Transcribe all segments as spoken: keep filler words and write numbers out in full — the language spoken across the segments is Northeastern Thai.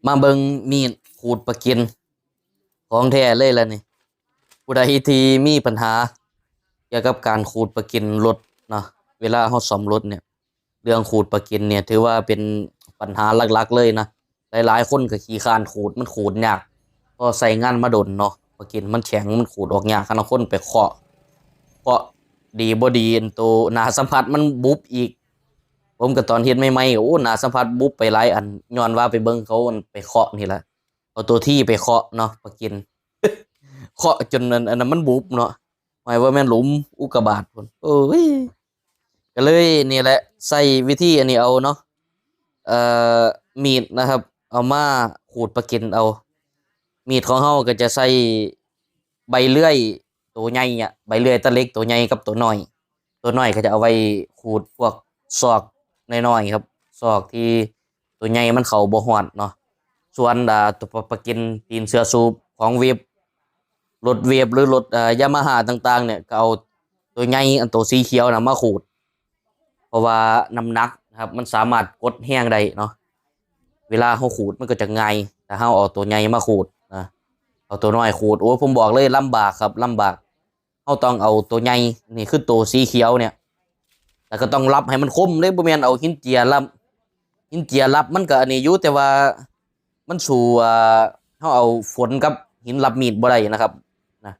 มาเบิ่งมีดขูดปลากิน ของแท้เลยล่ะนี่ ผู้ใดที่มีปัญหาเกี่ยวกับการขูดปลากินรถเนาะ เวลาเฮาซ่อมรถเนี่ย เรื่องขูดปลากินเนี่ย ถือว่าเป็นปัญหาหลักๆเลยนะ หลายๆคนก็ขี้คร้านขูด มันขูดยาก พอใช้งานมาโดนเนาะ ปลากินมันแข็ง มันขูดออกยาก คันเอาคนไปเคาะ เคาะดีบ่ดี อันโตหน้าสัมผัสมันบุบอีก ผมก็ตอนเฮ็ดใหม่ๆ โอ้ หน้าสัมผัสบุบไปหลายอัน ย้อนว่าไปเบิ่งเขาอันไปเคาะนี่แหละ เอาตัวที่ไปเคาะเนาะ ปลากิน เคาะจนอัน อันนั้นมันบุบเนาะ หมายว่าแม่นหลุมอุกกาบาตพุ้น โอ้ย ก็เลยนี่แหละ ใช้วิธีอันนี้เอาเนาะ เอ่อ มีดนะครับ เอามาขูดปลากินเอา มีดของเฮาก็จะใช้ใบเลื่อยตัวใหญ่อะ ใบเลื่อยตะเหล็กตัวใหญ่กับตัวน้อย ตัวน้อยก็จะเอาไว้ขูดพวกซอกน้อยๆครับ ซอกที่ตัวใหญ่มันเข้าบ่ฮอดเนาะ ส่วน อ่า ตัวปลา ปลากินตีนเสือสูบของเวฟ รถเวฟหรือรถ เอ่อ ยามาฮ่าต่างๆเนี่ย ก็เอาตัวใหญ่ อันตัวสีเขียวน่ะมาขูด เพราะว่าน้ำหนักนะครับ มันสามารถกดแฮงได้เนาะ เวลาเฮาขูดมันก็จะง่าย ถ้าเฮาเอาตัวใหญ่มาขูดนะ เอาตัวน้อยขูด โอ้ย ผมบอกเลยลำบากครับ ลำบาก เฮาต้องเอาตัวใหญ่ นี่คือตัวสีเขียวเนี่ย แล้วก็ต้องลับให้มันคมเลย บ่แม่นเอาหินเจียลับ หินเจียลับมันก็อันนี้อยู่ แต่ว่ามันสู้ อ่า เฮาเอาฝนกับหินลับมีดบ่ได้นะครับ นะ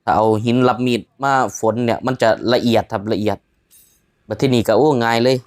ถ้าเอาหินลับมีดมาฝนเนี่ย มันจะละเอียดครับ ละเอียด บัดทีนี้ก็ โอ้ ง่ายเลย